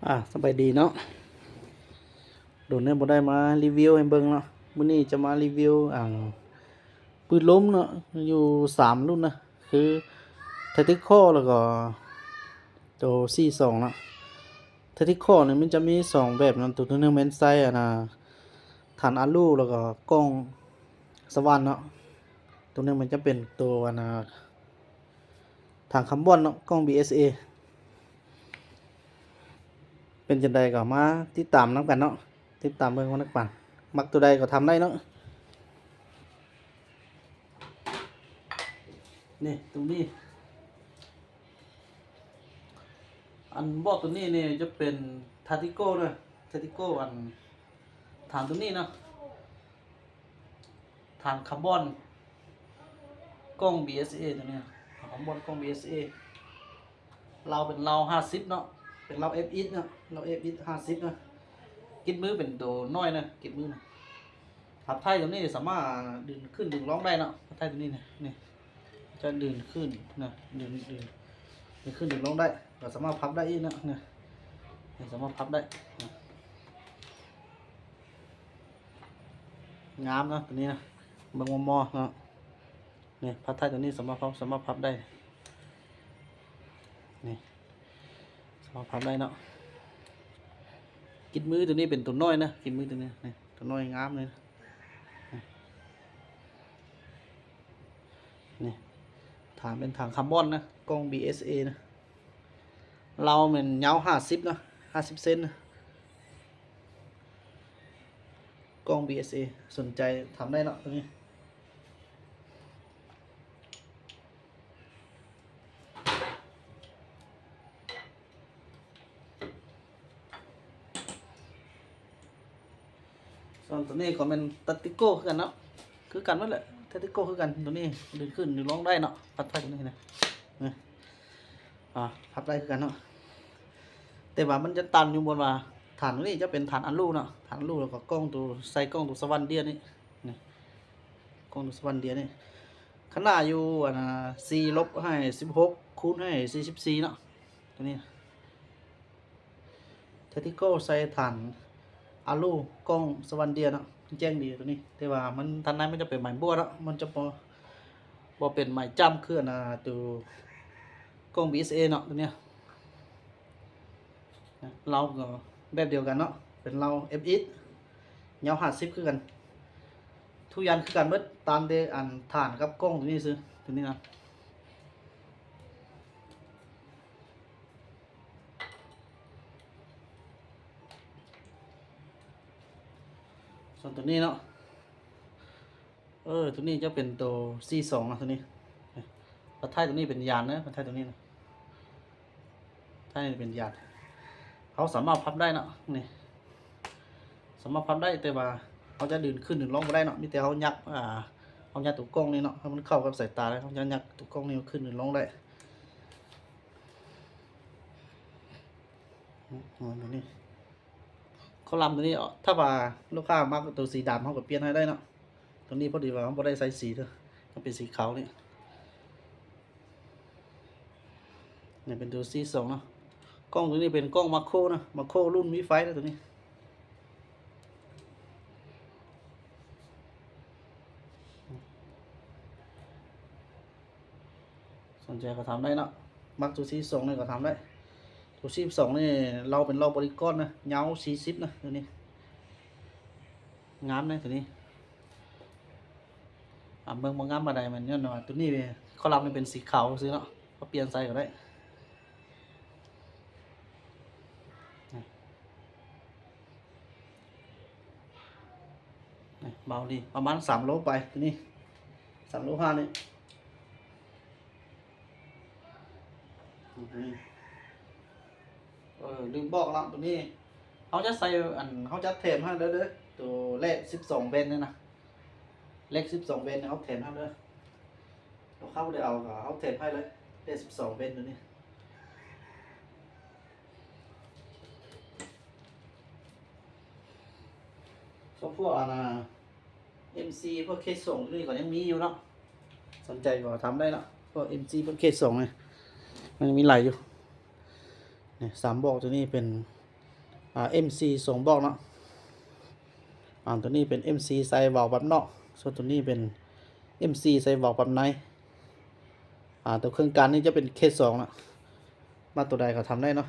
ອ່າ ສະບາຍດີເນາະ ດົນແລ້ວບໍ່ໄດ້ມາຣີວິວໃຫ້ເບິ່ງເນາະ. ມື້ນີ້ຈະມາຣີວິວ ອ່າ ປືນລົມເນາະ ຢູ່ສາມລຸ້ນນະ ຄື ແທັກຕິຄໍ ແລ້ວກໍໂຕຊີສອງເນາະ. ແທັກຕິຄໍນີ້ມັນຈະມີສອງແບບເນາະ ໂຕທີໜຶ່ງແມ່ນໃຊ້ອັນນ່າ ຖານອາລູ ແລ້ວກໍກ້ອງສະຫວ່ານເນາະ. ໂຕໜຶ່ງມັນຈະເປັນໂຕອັນນ່າ ຖັງຄາບອນເນາະ ກ້ອງບີເອສເອ ເປັນຈັ່ງໃດກໍມາຕິດຕາມນຳກັນເນາະ ຕິດຕາມເບິ່ງນຳກັນ ມັກໂຕໃດກໍທຳໄດ້ເນາະ. ນີ້ ຕົງນີ້ ອັນບອກຕົງນີ້ນີ້ຈະເປັນແທັກຕິຄໍເດີ ແທັກຕິຄໍ ອັນຖານຕົງນີ້ເນາະ ຖານຄາບອນ ກ້ອງບີເອສເອ ຕົງນີ້ ຖານຄາບອນກ້ອງບີເອສເອ ລາວເປັນລາວຫ້າສິບເນາະ ເປັນລາວເອັບເອັສເນາະ ລາວເອັບເອັສຫ້າສິບເນາະ. ກິດມືເປັນໂຕນ້ອຍເນາະ ກິດມືນະ. ພັບທ້າຍຕົງນີ້ສາມາດດຶງຂຶ້ນດຶງລົງໄດ້ເນາະ ພັບທ້າຍຕົງນີ້ນະ ນີ້ ຈະດຶງຂຶ້ນນະ ດຶງ ດຶງ ດຶງຂຶ້ນດຶງລົງໄດ້ ກໍສາມາດພັບໄດ້ອີກເນາະ ນີ້ ນີ້ສາມາດພັບໄດ້ນະ. ງາມເນາະ ຕົວນີ້ນະ ເບິ່ງມໍ່ໆເນາະ. ນີ້ ພັບທ້າຍຕົວນີ້ສາມາດພັບ ສາມາດພັບໄດ້ ນີ້ ສາມາດພັບໄດ້ເນາະ. ກິດມືຕົວນີ້ເປັນຕົວນ້ອຍນະ ກິດມືຕົວນີ້ ນີ້ ຕົວນ້ອຍງາມເລີຍນະ. ນີ້ ຖານເປັນຖັງຄາບອນນະ ກ້ອງບີເອສເອນະ. ລາວແມ່ນຍາວຫ້າສິບນະ ຫ້າສິບເຊັນນະ ກ້ອງບີເອສເອ. ສົນໃຈທຳໄດ້ເນາະຕົວນີ້. ສ່ວນຕົວນີ້ກໍແມ່ນແທັກຕິຄໍຄືກັນເນາະ ຄືກັນໝົດແຫຼະ ແທັກຕິຄໍຄືກັນ. ຕົວນີ້ດຶງຂຶ້ນດຶງລົງໄດ້ເນາະ ພັບໄດ້ຕົວນີ້ນະ ນີ້ ອ່າ ພັບໄດ້ຄືກັນເນາະ. ແຕ່ວ່າມັນຈະຕ່າງຢູ່ບ່ອນວ່າ ຖານຕົວນີ້ຈະເປັນຖານອາລູເນາະ ຖານອາລູ ແລ້ວກໍກ້ອງຕົວ ໃສ່ກ້ອງຕົວສະຫວ່ານເດຍນີ້ ນີ້ ກ້ອງຕົວສະຫວ່ານເດຍນີ້ ຂະໜາດຢູ່ ອັນນ່າ ສີ່ລົບໃຫ້ສິບຫົກ ຄູນໃຫ້ສີ່ສິບສີ່ເນາະ ຕົວນີ້. ແທັກຕິຄໍໃສ່ຖານອາລູ ກ້ອງສະຫວ່ານເດຍເນາະ ແຈ້ງດີຕົວນີ້. ແຕ່ວ່າມັນ ທາງໃນມັນຈະເປັນໄມ້ບົວເນາະ ມັນຈະບໍ່ ບໍ່ເປັນໄມ້ຈ້ຳຄື ອັນນ່າ ຕົວກ້ອງບີເອສເອເນາະ ຕົວນີ້. ລາວກໍແບບດຽວກັນເນາະ ເປັນລາວເອັບເອັສ ຍາວຫ້າສິບຄືກັນ. ທຸກຢ່າງຄືກັນເບິດ ຕ່າງແຕ່ອັນຖານກັບກ້ອງຕົວນີ້ຊື່ ຕົວນີ້ນະ. ສ່ວນຕົວນີ້ເນາະ ເອີ ຕົວນີ້ຈະເປັນໂຕຊີສອງເນາະ ຕົວນີ້. ພັບທ້າຍຕົວນີ້ເປັນຍານເດີ ພັບທ້າຍຕົວນີ້ນະ ທ້າຍນີ້ເປັນຍານ. ເຮົາສາມາດພັບໄດ້ເນາະ ນີ້ ສາມາດພັບໄດ້ ແຕ່ວ່າເຮົາຈະດຶງຂຶ້ນດຶງລົງບໍ່ໄດ້ເນາະ ມີແຕ່ເຮົາຍັກ ອ່າ ເຮົາຍັກຕົວກ້ອງນີ້ເນາະ ໃຫ້ມັນເຂົ້າກັບສາຍຕາ ແລ້ວເຮົາຈະຍັກຕົວກ້ອງນີ້ຂຶ້ນຫຼືລົງໄດ້. ອືມ ຕົວນີ້ ຄໍລັມຕົວນີ້ ຖ້າວ່າລູກຄ້າມັກຕົວສີດຳ ເຮົາກໍປ່ຽນໃຫ້ໄດ້ເນາະ. ຕົວນີ້ພໍດີວ່າເຮົາບໍ່ໄດ້ໃສ່ສີເດີ ຍັງເປັນສີຂາວນີ້. ນີ້ເປັນຕົວຊີສອງເນາະ. ກ້ອງຕົວນີ້ເປັນກ້ອງມາໂຄນະ ມາໂຄລຸ້ນມີໄຟນະຕົວນີ້. ສົນໃຈກໍທຳໄດ້ເນາະ ມັກຕົວຊີສອງນີ້ກໍທຳໄດ້. ຕົວຊີສອງນີ້ ລາວເປັນລາວບໍລິກອນນະ ຍາວສີ່ສິບນະ ຕົວນີ້ ງາມນະຕົວນີ້. ອ່າ ເບິ່ງບໍ່ງາມປານໃດ ແມ່ນຍ້ອນວ່າຕົວນີ້ຄໍລັມນີ້ເປັນສີຂາວຊື່ເນາະ ກໍປ່ຽນໃສ່ກໍໄດ້. ນີ້ ເບົາດີ ປະມານສາມໂລໄປ ຕົວນີ້ ສາມໂລຫ້ານີ້. ເອີ ລືມບອກລະ ຕົວນີ້ເຮົາຈະໃສ່ ອັນ ເຮົາຈະແຖມໃຫ້ເລີຍເດີ ຕົວແລກສິບສອງແວ່ນນີ້ນະ ແລກສິບສອງແວ່ນນີ້ເຮົາແຖມໃຫ້ເລີຍ. ລູກຄ້າບໍ່ໄດ້ເອົາ ກໍເຮົາແຖມໃຫ້ເລີຍ ແລກສິບສອງແວ່ນຕົວນີ້. ສ່ວນພວກອັນນ່າ ເອັມຊີ ພວກເຄສອງນີ້ກໍຍັງມີຢູ່ເນາະ ສົນໃຈກໍທຳໄດ້ເນາະ. ພວກເອັມຊີ ພວກເຄສອງນີ້ ມັນຍັງມີຫຼາຍຢູ່. ນີ້ ສາມບອກຕົວນີ້ເປັນ ອ່າ ເອັມຊີ ສອງບອກເນາະ. ອ່າ ຕົວນີ້ເປັນ ເອັມຊີ ໃສ່ວາວແບບນອກ, ສ່ວນຕົວນີ້ເປັນ ເອັມຊີ ໃສ່ວາວແບບໃນ. ອ່າ ຕົວເຄື່ອງການນີ້ຈະເປັນ ເຄ ສອງເນາະ. ມັກຕົວໃດກໍທຳໄດ້ເນາະ.